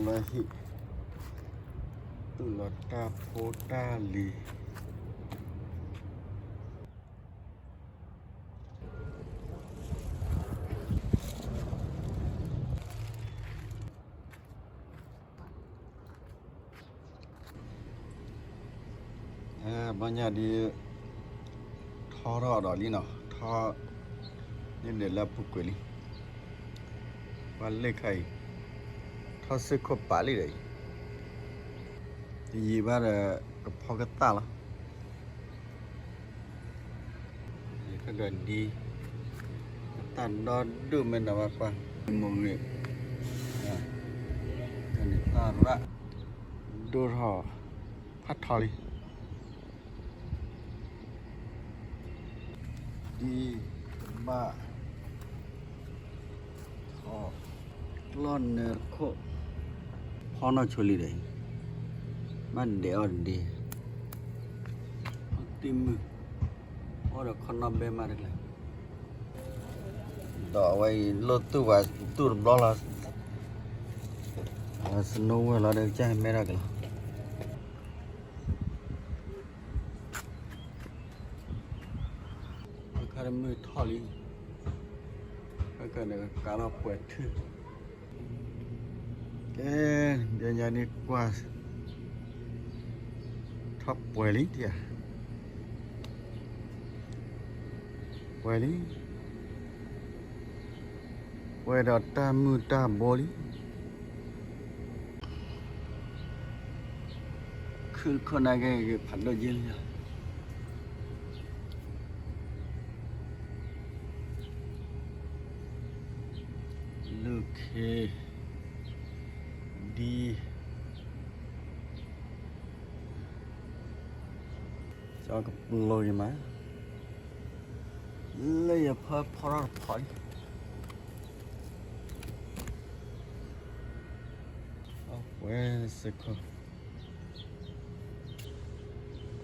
ဟံၣ် သူၣ်လီၤတၢ်ဖိတၢ်လံၤ ဘီညါဒ် ထီထီၣ်ဒီးလံနီၤ, ထီ န့ၣ်ဒဲးလၢအပူၤကွံာ်လံ, ပှၤလ့ၣ်ခါအံၤ ထီၣ်စ့ၢ်ခိၣ်ပာ်လံဒီးအံၤ, တယံာ်ဘၣ်ဒီး ကဖီကသၣ်လီၤ. ယကဒီးဒ် အတၢ်ဒီဒူၣ်မ့ၢ်နၤဘၣ်ကွၢ် မိၢ်ဂ့ၤ တၢ်န့ၣ်သၣ်ရၣ် ဒိၣ်ထီၣ် ဖးထီလံ ဒ် ဘၣ် ထီ ကျီၢ်နၢတခိၣ် ဖီနီၢ်ဆိလံဒီးအံၤ ဘၣ်ဒဲးအီၣ်တဒ့ တံၢ်မုၢ် အီၣ်ဒီးခီနီၣ်ဘဲမးတကျဲ ဒီးအဝဲအံၤလိၣ်သူၣ်ဝဲ သူၣ်တဘျီလီၤ စနိဝဲလီၤဒီးကစၢ်ဟဲမဲထီၣ်က့ၤလီၤ အခါတမုၢ်ထီၣ်လံ ကကဒီးကးလီၤပှဲၤထူၣ် ကဲ ဒ်ညါန့ၣ်ကွၢ် ထီၣ်ပှဲၤလံတယၤ ပှဲၤလံ ပှဲၤဒီးတၢ်မုၢ်တၢ်ဘိလံ ခုခိၣ်နၢ်က့ၤ ဖးဒိၣ်က့ၤလံ လူၢ်ခ့ ဒ် ကၠီကပျိယမး လၢယဖီဖီထီၣ်တဖီလံ အဝဲစ့ၢ်ကီး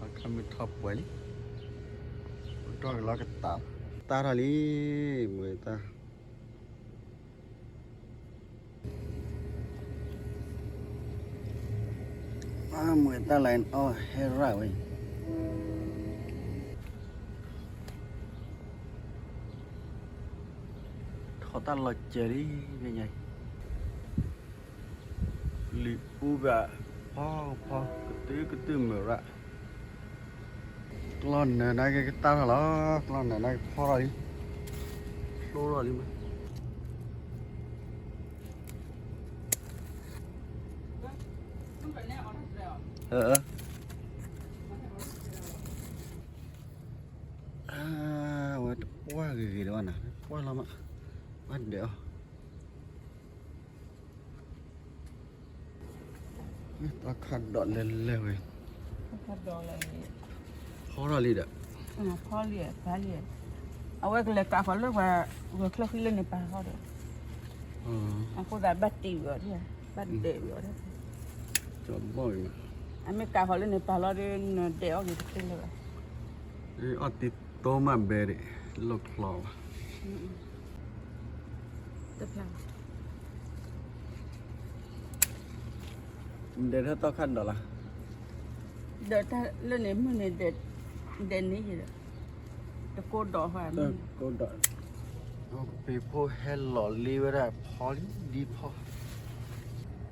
အခါမုၢ်ထီၣ်ပှဲၤလံ ပတီၢ်ကလီကတၢ် တၢ်ထီၣ်လံ မ့ၢ်တၢ် မ့ၢ်တၢ်လၢအီၣ်ဟဲရၣ်ဝဲ ထီၣ်တၢ်လီၤစဲၤလံ ညါ လံာ်အူဘၣ် ဖီဖီ ကတုၤကတုၤမုာ်ရၣ် ကျီၢ်နၢနၤက့ၤကတၢ်ထီၣ်လီၤ ကျီၢ်နၢနၤက့ၤဖီထီၣ်လံ ဖျိထီၣ်လံမး အဝဲတပှၢ်ဂ့ၤဂ့ၤလီၤဘၣ်နၤ ပှၢ်လီၤမး ဘၣ်ဒဲးအီၤ တၢ်ခါဒီးလဲၤလဲၤဝဲ ဖီထီၣ်လံဒီး ဖီလံ ဖီလံ အဝဲကလဲၤကးဃီၤလၢပှၤ ဂီၤချၢဃံလၢန့ၣ်ပာ်ဃီဒီး အဃိသတးဘၣ်တ့ၢ်ဝံၤအီၤ ဘၣ်ဒဲးဝံၤအီၤ အမ့ၢ်ကးဃီၤလၢန့ၣ်ပာ်လီၤဒီး နဒဲးအီၣ်ဂ့ၤတသ့လၢၤဘၣ် အီၣ်တံၤတိမးဘဲဒၣ် လီၢ်ချီဘၣ် တဖျါ ဒဲးထီၣ်တၢ်ခါဒီးလၢ ဒဲးတၢ်လၢန့ၣ်မုၢ်န့ၣ် ဒဲးန့ၣ်ယဒီး တကိးဒီး ကိးဒီး ကပ့ၤဖိဟဲလီၤလ့ဝဲဒၣ်ဖီလံ ဒ်ဖီ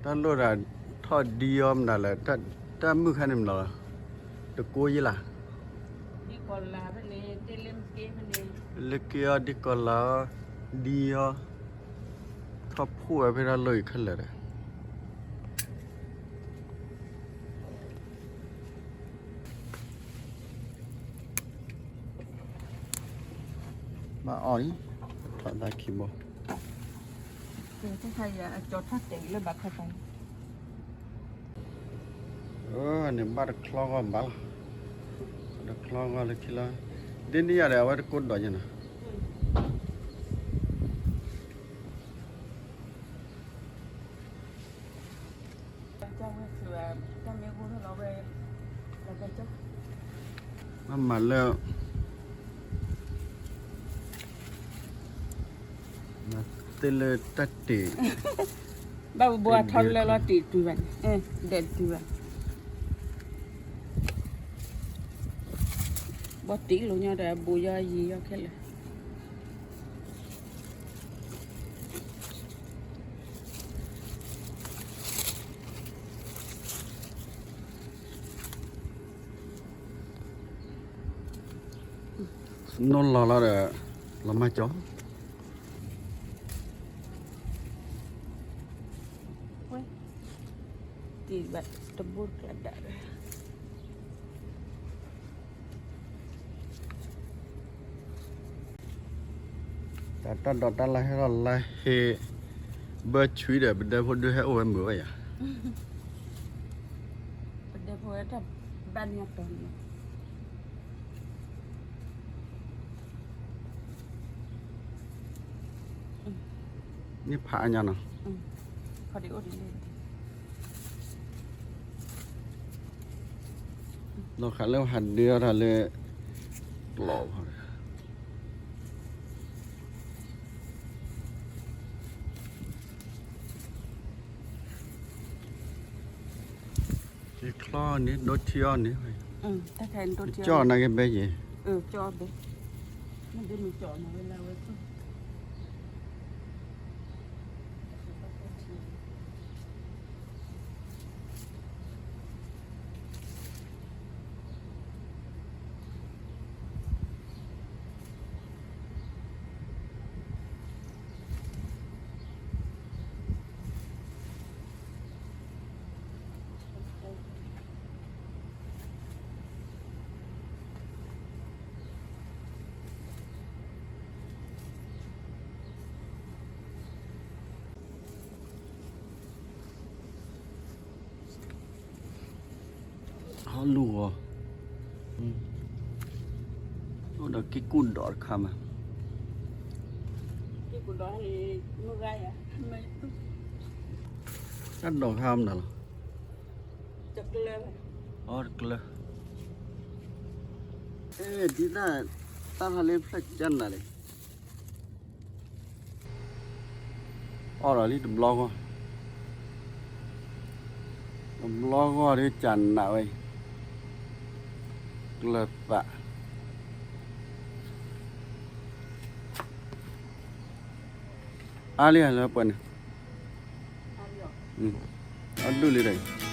တၢ်လိၣ်ဒၣ်ထီၣ်ဒ်အီၤမနုၤလဲၣ် တၢ်မုၢ်ခါန့ၣ်မနုၤလဲၣ် တကိးယဲလၢ် လၢက့ၤအီၤ ဒ်ကီၤလၤအီၤ ဒ်အီၤ ထီၣ်ဖှိၣ်ဝဲဖဲတၢ်လီၢ်အံၤခဲလၢာ်ဒီး ဘၣ်အီၣ်အံၤ ထီၣ်သးခံဘီ န့ၣ်ဘၣ်တချီဂီၢ်ဘၣ်လီၤ တချီဂီၢ်လၢခံလီၤ ဒ်န့ၣ်ယၤဒီး အဝဲတကိးဒီးညါနီၤ မ့ၢ်မၤလၢ မၤတ့ၢ်လၢတၢ်တ့ၢ် ဘၣ်ဘိအထီလၢလီၤတံၢ်တုၤဘၣ်န့ၣ်, ဒဲးတုၤဘၣ်, ဘီတံၢ်လိာ်ညီဒီး ဘိယီယံာ်ယီခဲလၢာ်. နီၢ်လီၤလီၤဒီး လီၤမၢ်ကၠီ တံၢ်ဘၣ်တဘိတကျါဒၣ် တၢ်တၢ်ဒိးတၢ်လၢဟဲထီၣ်လၢဟ့ ဘၢဆွံဒီး ပဒဲဖိဒုးဟဲအိၣ်ဝဲမုာ်ဝဲယၤ, ပဒဲဖိဝဲတၢ်ဘၣ်န့ၢ်အတီၤန့ၣ် န့ၣ်ဖးအါညါနီၤ, ဒီးဃးလၢဟးဒုးအီၣ်တၢ်လၢ ကျီၢ်ဖီ ယချီန့ၣ် ဒိထံအီၤန့ၣ်, ကၠီၣ်နာ်က့ဘဲယဲၢ် မ့ၢ်ဒ်မ့ၢ်ကၠီၣ်နီၤဝဲလၢဝဲ ဟီလူၢ်ဂီၤ, အိၣ်ဒီးက့ၢ်ကူၣ်ဒီးတခါမး, တၢ်ဒိးခါမနုၤလီၤ, တကျၢၤ, အဲ ဒ်တၢ်, တၢ်ထီၣ်လၢဖျၢၣ်ကနၣ်န့ၣ် အီၣ်ဒီးလံတဘျီဂီၢ်, တဘျီဂီၢ်ဒီးကနၣ်ဝဲအံၤ, ကျၢၤသး, အါလံလၢပှဲၤန့ၣ်, အဒူၣ်လံဒီး